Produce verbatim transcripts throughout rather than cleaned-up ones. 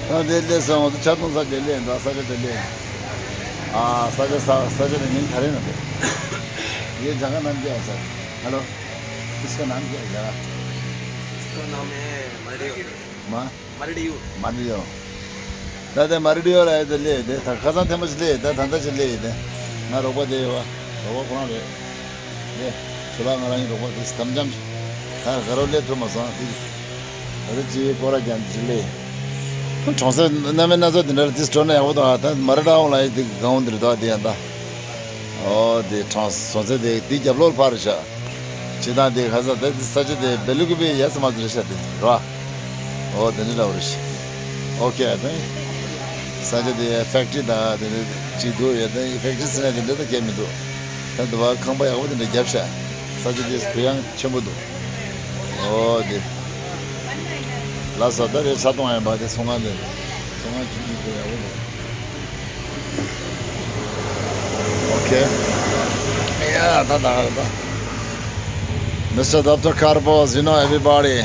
हाँ, ले, ले, सर, वो तो छत में सर, ले, ले, दो सर, ले, ले। हाँ, सर, सर, सर, ले, नहीं खड़े ना थे। ये जगह नाम क्या है, सर? हेलो, इसका नाम क्या है, जगह? इसका नाम है मरडियो। माँ? मरडियो। मरडियो। दादा, मरडियो रहा है, तो ले, दे, था, खजान थे, मुझे ले, दे, धंधा से ले, दे। ना रोको दे, वा, रोको कौन ले? ལེ། ཁྱོད་ལ་ང་རང་ཡིན་རོགས་པ་དེ་སྟམ་འཇམ་ཞིག་ད་དགའ་རོགས་ལས་ཐུབ་མ་སོང་དེ། ད་ལྟ་ཅི་སྐོར་ར་རྒྱབ་ཅི་ལེ། གྲོང་གསེབ་གནའ་མི་སྣ་ཚོགས་དེ་འདྲ་ལ་དེ་སྤྲོ་ན་ཡག་པོ་འདུག་ད་མ་ར་ཏྲ་འོང་ལ་ཡི་དེ་གང་འོང་དེ་རེད་དོ་དེ་ཡང་ད། ཨོ་དེ་གྲོང་གྲོང་གསེབ་དེ་དེ་རྒྱབ་ལོགས་ཕར་བཞག་ཅི་དང་དེ་ཁ་ས་དེ་ས་ཆ་དེ་བེ་ལུ་གུ་པའི་ཡ་ས་མ་ཚོ་རེད་ཤག་དེ་རེད་བ། ཨོ་དེ་འདྲ་འདྲ་བོ་རེད་ཤག་ཨོ་ཁེ་ཨ་ཐིང་། ས་ཆ་དེ་ཕེག་ཊི་རི་དང་དེ་འདྲ་ཅིག་འདུག་ཡོད་དེ་ཕེག་ཊི་རི་ཟེར་ན་དེ་འདྲ་ད་སྐད་མི་འདུག་ད་དུ་བ་ཁང་པ་ཡག་པོ་དེ་འདྲ་བརྒྱབ་ཤག་ས་ཆ་དེ་གུ་ཡངས་ཆེན་པོ་འདུག་ཨོ་དེ། ལ་ས་ད་རེ་ཆ་གཏོང་ཡང་བ་དེ་ཚོང་ཁང་དེ་ཚོང་ཁང་ཅིག་ཅིག་དེ་ཡག་པོ་འདུག་ཨོ་ཁེ། ཡ་ད་ད་ད། Mister Doctor Carbos, you know everybody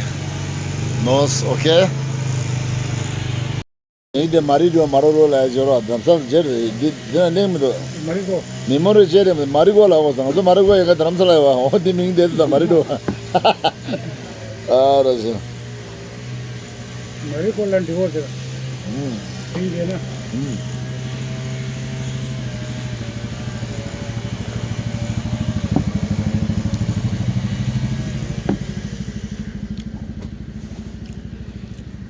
knows, okay? ཡིན་དེ་མ་རི་ཇོ་མ་རོ་རོ་ལ་ཇོ་རོ་རྡ་རམ་ས་ལ་ཇེ་རེད་འདི་འདི་ན་གླེང་མི་འདུག་མ་རི་གོ། མི་མོ་རི་ཇེ་རེད་མ་རི་གོ་ལ་འོ་ང་ཚོ་མ་རི་གོ་ཡ་ག་རྡ་རམ་ས་ལ་ཡ་བ་འོ་འདི་མིང་དེ་དུ་ད་མ་རི་ཇོ། ཨ་ར་ཇོ། མ་རི་ཀོ་ལ་འདྲི་བོ་ཟེར། ཨུམ། དེ་ཡིན་ན། ཨུམ།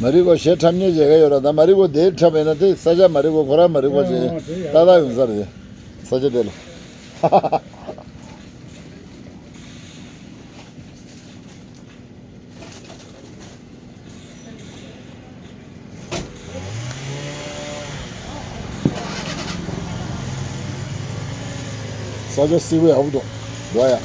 མ་རི་ཀོ་ཞེ་འཁྲབ་མཁན་ཞིག་ཡོད་ར་ད་མ་རི་ཀོ་དེ་འཁྲབ་ཡིན་ན་དེ་ས་ཆ་མ་རི་ཀོ་ཁོ་ར་མ་རི་ཀོ་ཞེས་ཨོ་དེ་ཡ་ཏག་ཏག་ཡོང་ས་རེད། ས་ཆ་དེ་ལ། ས་ཆ་བསིལ་པོ་ཡག་པོ་འདུག་འགྲོ་ཡ།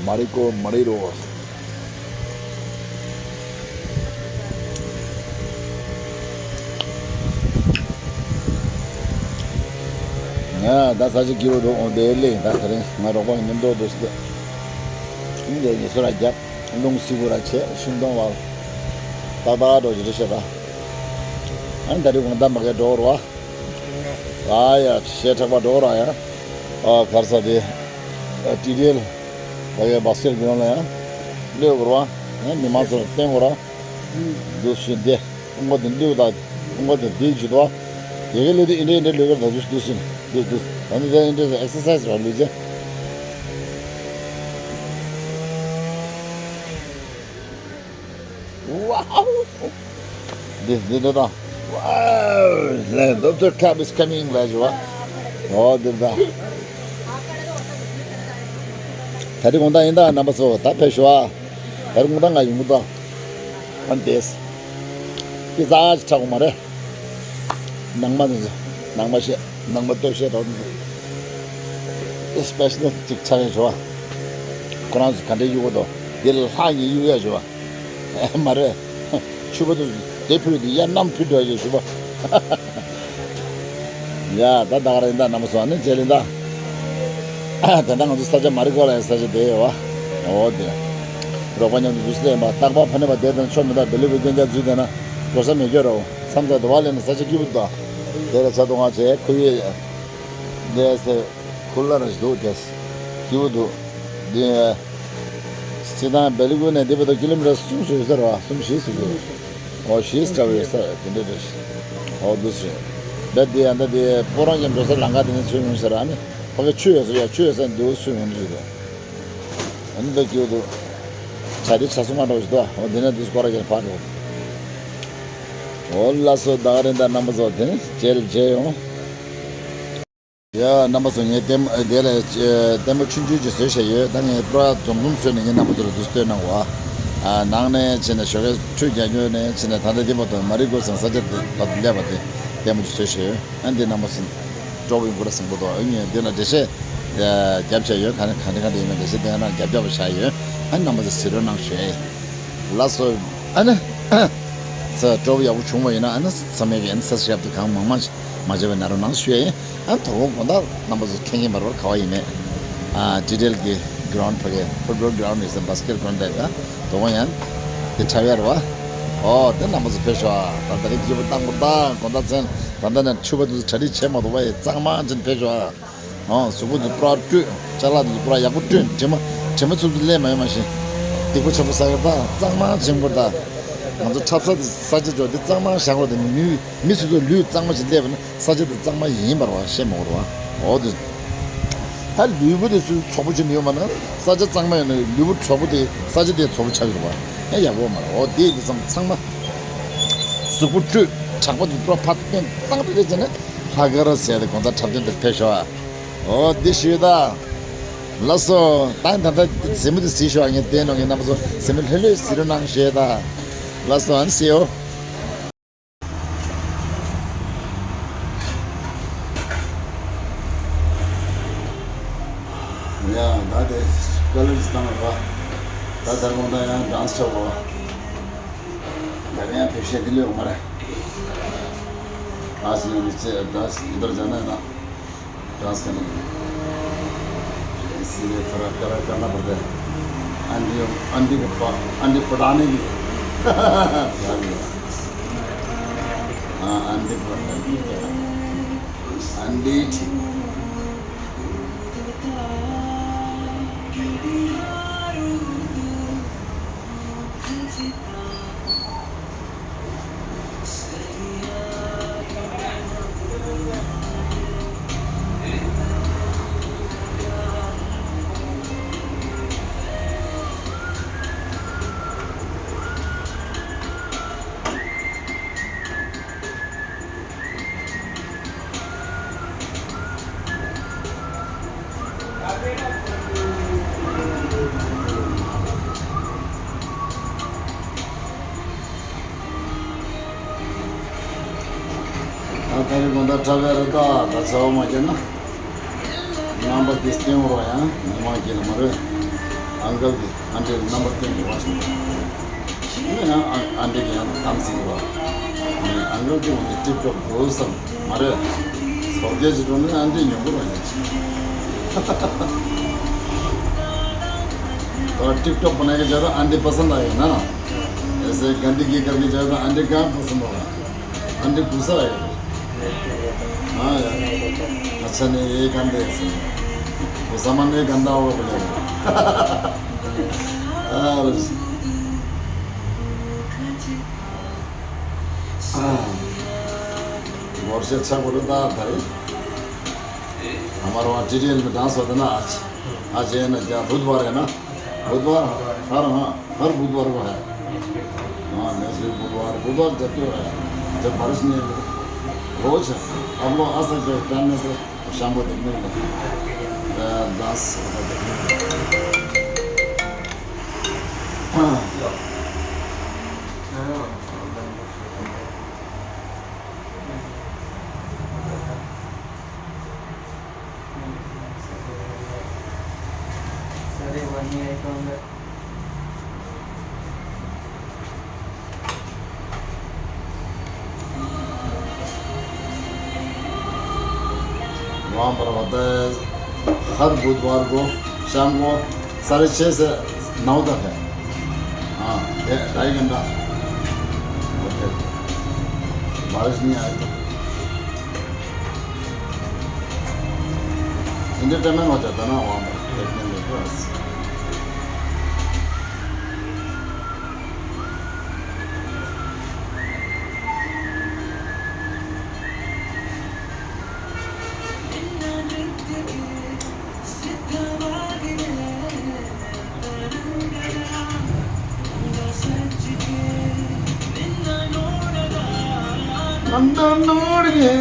མ་རི་ཀོ་མ་རི་རོ། ང་ད་ས་ཆ་སྐྱིད་པོ་འདུག་འོ་དེ་ལས་ད་དེ་རིང་ང་རོགས་པ་མཉམ་དུ་འདུག་སྟེ། ཨིན་དེ་ཉི་སོ་ར་རྒྱབ་རླུང་བསིལ་པོ་ར་ཆེ་ཤིང་སྡོང་བ། ཏག་ཏག་འགྲོ་ཞིག་རེད་ཤག་ད། ཨ་ནི་ད་རིང་དགོང་དག་མ་གས་འགྲོ་རོགས། ཨ་ཡ་ཤེས་ཁྲག་པ་འགྲོ་ར་ཡ། ཨ་གར་ས་དེ། ཨ་ཊི་ཌི་ཨེལ། ད་གའི་བ་སི་ཀེཊ་གི་ནང་ལ་ཡང་། སླེབས་དགོས་ར། ཡང་མི་མང་ཚོར་བསྟན་དགོས་ར། འདུག་ཤིན་ཏེ། ཀྲུང་གོ་དེ་སླེབས་ད། ཀྲུང་གོ་དེ་དེའི་ཇུས་དོ། དེ་གའི་སླེབས་དུས་ཨིན་དྲེ་ཨིན་དྲེ་ལུས་ཀར་ད་འདུག་འདུག་ཤིན། འདུག་འདུག་ད་ནི་དེ་ཨིན་དྲེ་ཨེག་སར་སའི་ཛི་ར་ལུས་ཚེ། Wow! འདི་འདི་འདི་དང་། Wow! ལས་Doctor Cup is coming ལས་ཞུ་བ། ཨོ་འདི་དང་། ད་རེས་དགོང་དག་ཡིན་ད་རྣམ་པ་ཚོ་ད་ཕེབས་ཞུ་བ། ད་རེས་དགོང་དག་ང་ཡོང་གི་འདུག་ཨ་འདེས། ཀི་ཛ་ཅིག་ཆགས་གོ་མ་རེད། ནང་མ་འདི་ཚོ། ནང་མ་བཤད། ནང་མ་ལྟོས་བཤད་རོགས་འདི་ཚོ། སི་པེ་ཤལ་ཅིག་ཆགས་ཡོད་ཞུ་བ། ཁོ་རང་ཚོ་ག་འདྲས་གཡུག་གོ་དོ། འདི་ལ་ལྷག་ཉིད་གཡུག་ཡ་ཞུ་བ། མ་རེད། ཕྱུ་པ་དེ་དེ་ཕུད་དེ་ཡར་བསྣམས་ཕུད་འགྲོ་ཞེས་ཞུ་བ། ཡ་ད་ད་ག་རེ་ཡིན་ད་རྣམ་པ་ཚོ་ཨ་ནི་མཇལ་ཡིན་ད། ད་ལྟ་ང་ཚོ་ས་ཆ་མ་རི་ཀོ་ལ་ཡང་ས་ཆ་དེ་ཡོད་བ། འོ་དེ། རོགས་པ་མཉམ་དུ་འདུག་སེ་ལེན་པ་རྟག་པར་ཕ་ནས་པ་བསྡད་དང་ཆོ་མི་ད་བེ་ལུ་བེ་རྒྱན་རྒྱ་འཛུལ་བསྡད་ན་འགྲོ་ས་མེད་སྐྱོ་རོ། མཚམས་ཚ་དུ་བ་ལེན་ན་ས་ཆ་སྐྱིད་པོ་འདུག་དེ་ལ་ཆ་དུ་ང་བྱས་ཁོ་ཡི་འདས་སེ་ཁུ་ལ་ར་ཞིག་འདུག་དེ་སྐྱིད་པོ་འདུག་དེ། སྤྱི་བཏང་བེ་ལི་ཀུ་ནས་འདི་བར་དུ་ཀི་ལོ་མི་ཊར་གསུམ་ཞིག་ཡོད་ས་རེད་བ། གསུམ་བཞི་ཞིག་ཡོད། ཨོ་བཞི་ཙམ་ཡོད་ས་དེ་འདྲ་རེད། ཨོ་འདུག་སེ་རེད། ད་དེ་ཡང་ད་དེ་སྤོ་རང་ཀྱང་འགྲོ་ས་ལམ་ཁ་དེ་ནས་ཚུར་ཡོང་ས་རེད། ཨ་ནི་ཕ་གི་ཆུ་ཡོད་ས་ཡ་ཆུ་ཡོད་ས་འདུག་ཚུར་ཡོང་གི་རེད། ཨ་ནི་ད་སྐྱིད་པོ་འདུག་བྱ་དེ་བྱ་སོང་ང་འགྲོ་ཞིག་འདུག་ཨོ་དེ་ནས་འདུག་སེ་སྐོར་ར་ཀྱང་ཕར་འགྲོ། ཨོ་ལགས་སོ། ད་ག་རེ་ད་རྣམ་པ་ཚོ་དེ་ནས་མཇལ་མཇལ་ཡོང་། ཡ། རྣམ་པ་ཚོ། ངས་ལྟད་མོ་དེ་ལ་ལྟད་མོ་ཆུང་ཆུང་ཅིག་བཟོས་བཞག་ཡོད། ད་ངས་པུ་ར་འཛོམས་འཛོམས་བཟོས་ནས་ངས་རྣམ་པ་ཚོ་ལ་འདུག་སྟོན་གནང་བ། ཨ། ནང་ནས་བྱས་ནས་ཞོགས་ཀས་ཁྲུས་རྒྱག་རྒྱུ་ནས་བྱས་ནས་ད་ལྟ་འདི་བར་དུ་མ་རི་གོ་ཚང་ས་ཆ་དེ་བར་དུ་སླེབས་པ་དེ་ལྟད་མོ་ཅིག་བཟོས་བཞག་ཡོད། ཨ། འདི་རྣམ་པ་ཚོ་སྤྲོ་པོ་ཡོང་གི་རེད་བསམ་གྱི་འདུག་ཨ། ངས་འདི་ལ་འགྲེལ་བཤད་རྒྱབ་བྱས་ཡོད། ག་ནས་ག་འདྲ་ག་འདྲ་ཡིན་མིན་འགྲེལ་བཤད་དེ་ཡང་ན་རྒྱབ་རྒྱབ་བཞག་ཡོད། ཨ། རྣམ་པ་ཚོ་གཟིགས་རོགས་གནང་ཞུ་ཡ་ཡིན། ལགས་སོ། ཨ་ནི། ཚ་སྤྲོ་པོ་ཡག་པོ་བྱུང་བ་ཡིན་ན། ཨ་ནི་ཚང་མས་ཀྱི་ཨ་ནི་ས་སྐྱ་ཞབས་ཏུ་གང་མང་མང་མ་བྱས་པ་ན་རོགས་གནང་ཞུ་ཡ་ཡིན། ཨ་ནི་དོ་དགོང་དགོང་དག་རྣམ་པ་ཚོ་ཁེངས་ཀྱིན་མ་རེད་པ། ག་བ་ཡིན་མེད། ཨ། ཊི་ཌི་ཨེལ་གྱི་གི་རའུན་ཌི་ཕ་གི་ཕུཊ་བོལ་གི་རའུན་ཌི་ཡིན་ཟེར། བྷ་སི་ཀེཊ་གི་རའུན་ཌི་ད་དོ་དགོང་ཡང་དེ་འཁྲབ་ཡ་རེད་པ། ཨོ་དེ་རྣམ་པ་ཚོ་ཕེབས་ཤོག་ཨ། ད་ད་རེས་སྐྱིད་པོ་བཏང་དགོས། ད་དགོང་དག་མཚན་ད་ལྟ་ནས་ཕྱུ་པ་དེ་ཚོ་གྲ་སྒྲིག་བྱས་མ་ཐུབ་པ་ཡིན། གཙང་མ་བྱས་ནས་ཕེབས་ཤོག་ཨ། ཨོ་གཟུགས་པོ་ཚོ་པུ་ར་བཀྲུས། ཅ་ལག་དེ་ཚོ་པུ་ར་ཡག་པོ་བཀྲུས། དྲི་མ་དྲི་མ་ཚུབ་ཚུབ་ལེན་མ་ཡོང་མ་ཤེས། སྡིག་པ་ཆེན་པོ་བསགས་ཡོད་ད། གཙང་མ་བྱེད་དགོས་ད། ང་ཚོ་འཁྲབ་ས་དེ་ས་ཆ་ཅོག་དེ་གཙང་མ་བཞག་དགོས་ད། མི་མི་སོ་སོའི་ལུས་གཙང་མ་ཞིག་སླེབས་པ་ན་ས་ཆ་དེ་གཙང་མ་ཡིན་པ་རེད་པ། ཤེས་མ་དགོས་རེད་པ། ཨོ་དེ། ད་ལུས་པོ་དེ་སོ་སོ་ཚོགས་པ་བྱེད་ནི་ཡོད་མ་ན། ས་ཆ་གཙང་མ་ཡོད་ན་ལུས་པོ་ཚོགས་པ་དེ་ས་ཆ་དེ་ཚོགས་པ་ཆགས་ཀྱི་རེད་པ། ཨེ་ཡག་པོ་མ་རེད། ཨོ་དེ་དེ་ཚང་ཚང་མ་གཟུགས་པོ་བཀྲུས། དྲེག་པ་དེ་པུ་ར་ཕར་བཏོན། གཙང་སྦྲ་རེ་བྱས་ནས་ལྷག་དཀར་ཟེར་ཏེ་དགོང་དག་འཁྲབ་སྟོན་དེར་ཕེབས་ཤོག་ཨ། ཨོ་འདི་ཞུས་ད། ལགས་སོ། ད་ད་ལྟ་གཟིགས་མོ་དེ་གཟིགས་ཤོག་ཨ། ངས་བསྟན་ནོ་ངས་རྣམ་པ་ཚོ་གཟིགས་མོ་ལྷོད་ལྷོད་གཟིགས་རོགས་གནང་ཞུས་ད། ལགས་སོ། ཨ་ནི་གཟིགས་ཨོ། ཡ་ད་དེ་ཀ་ལར་ཅིག་བཏང་བ། ད་ད་དགོང་དག་ཡང་ཌན་སི་འཁྲབ་དགོས། ད་ཡང་བེད་སྤྱོད་དེ་ལས་ཡོང་མ་རེད། ཨ་སི་ཡོང་གི་ཅེ་ད་སི་འདར་ཇ་ན་ན། ཌན་སི་ཀ་ནི། སི་རེ་ཐ་ར་ཀ་ར་ཀ་ན་པར་དེ། ཨན་ཌི་ཡོ། ཨན་ཌི་གི་པ། ཨན་ཌི་པ་ཌ་ནི་གི། ཡ་ཡ། ཨ་ཨན་ཌི་པ་ཌ་ནི་གི། ཨན་ཌི་ཊི། ད་ད་རེས་དགོང་དག་འཁྲབ་ཡ་རེད་ད། ད་ཚ་བ་མ་རྒྱག་ན། རྣམ་པ་འདི་སྟོན་རོགས་ཡ། མི་མང་གིས་ལ་མ་རེད། ཨང་ཀལ་འདི་ཨན་ཌི་ལ་རྣམ་པ་སྟོན་དགོས་པ་བྱུང་། ཡིན་ན་ཡང་ཨ་ཨན་ཌི་གིས་ཡང་དམ་ཚིག་རོགས། ཨང་ཀལ་འདི་འོ་འདི་ཊིབ་ཊོབ་འདུག་བསམ་མ་རེད། ཚོགས་སྐད་ཅིག་འགྲོ་ན་ཨན་ཌི་ཉོ་དགོས་རོགས་ཡ། तो टिकटॉक बनाएगा ज़्यादा आंटी पसंद आएगा ना। ऐसे गंदगी करके ज़्यादा आंटी कहाँ पसंद होगा? आंटी गुस्सा आएगा। हाँ यार, अच्छा नहीं, ये गंदे ऐसे। वो सामान नहीं गंदा होगा बोलेगा। हाँ, बस। हाँ। बहुत से अच्छा बोला था, था रे। हमारे वहाँ टीटीएल में डांस होता ना आज। आज ये ना क्या बुधवार है ना? बुधवार। हर, हाँ, हर बुधवार को है। हाँ, नेक्स्ट वीक बुधवार, बुधवार जब क्यों है? जब बारिश नहीं है, रोज है। आप लोग आ सकते हैं, टाइम में से शाम को देखने के लिए। अ, डांस होता है देखने के लिए। हाँ। वहाँ पर होता है हर बुधवार को शाम को साढ़े छः से नौ तक है। हाँ, ढाई घंटा। बारिश नहीं आए तो एंटरटेनमेंट हो जाता ना वहाँ पर देखने में बस। नंदा नोड़िए।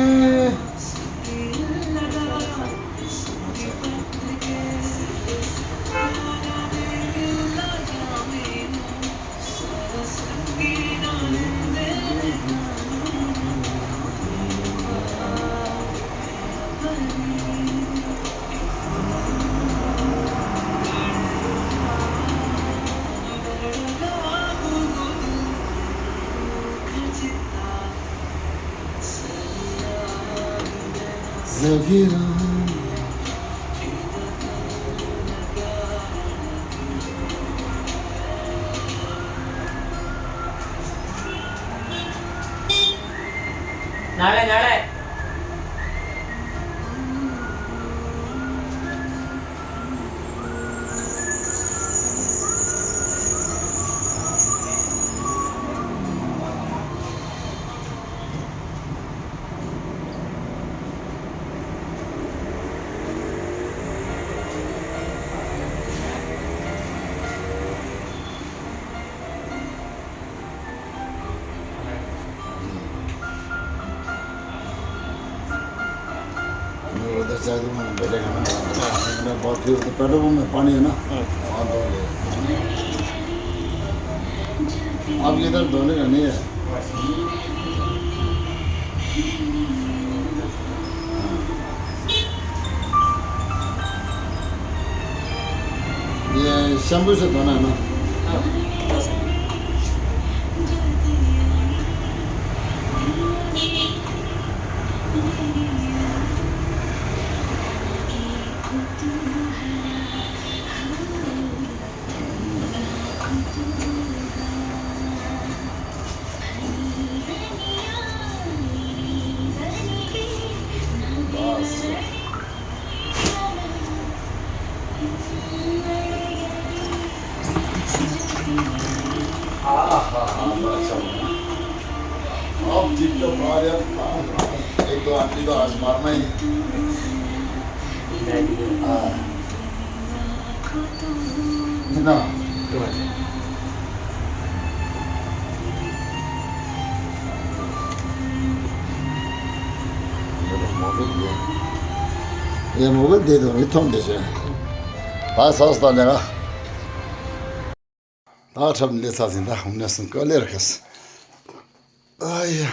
ནཱ་ལས་ནཱ་ལས། वो तो शायद वो बेटे का ना, ना बहुत फिर तो पेट्रोल पंप में पानी है ना, वहाँ धो ले। अब इधर धोने का नहीं है। ये शैम्पू से धोना है ना? अब जित्तो मारे, एक दो आदमी तो आज मारना ही। हाँ। ये मोबाइल दे दो, मैं थम दे दे। पाँच सौ तो लेगा। ད་འཁྲབ་ནས་ཚར་ཟིན། ད་ཧུམ་ནས་སུན་ཀ་ལེར་ཁེས། ཨ་ཡ།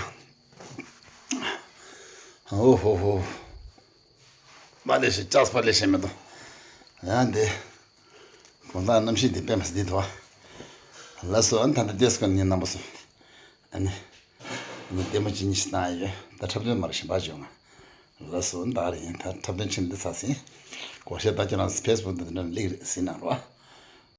ཨོ་ཧོ་ཧོ། པ་ལེ་ཤེ་ཅག་པ་ལེ་ཤེ་མེད་དོ། ཡང་འདི། གོང་ཐང་གནམ་གཤིས་འདི་དཔེ་མ་སྲིད་འདི་དོ། ལ་སོ་ཨན་ད་འདི་ཏེས་ཀོ་ནི་རྣམ་པ་སོ། ཨ་ནི། ཨ་ནི་ལྟད་མོ་ཅི་ཉི་ཤི་ཏང་ཡོད། ད་འཁྲབ་སྟོན་མར་ཞིམ་པ་བྱུང་ང་། ལ་སོ་ཨན་ད་རེ་ཡིན། ད་འཁྲབ་སྟོན་ཕྱིན་འདི་ཚ་ཟིན། གོ་ཤེས་ད་ཁྱེད་རང་ཕེ་སི་བུག་འདི་འདྲ་ལིག་རེད་ཟིན་ན་རོ།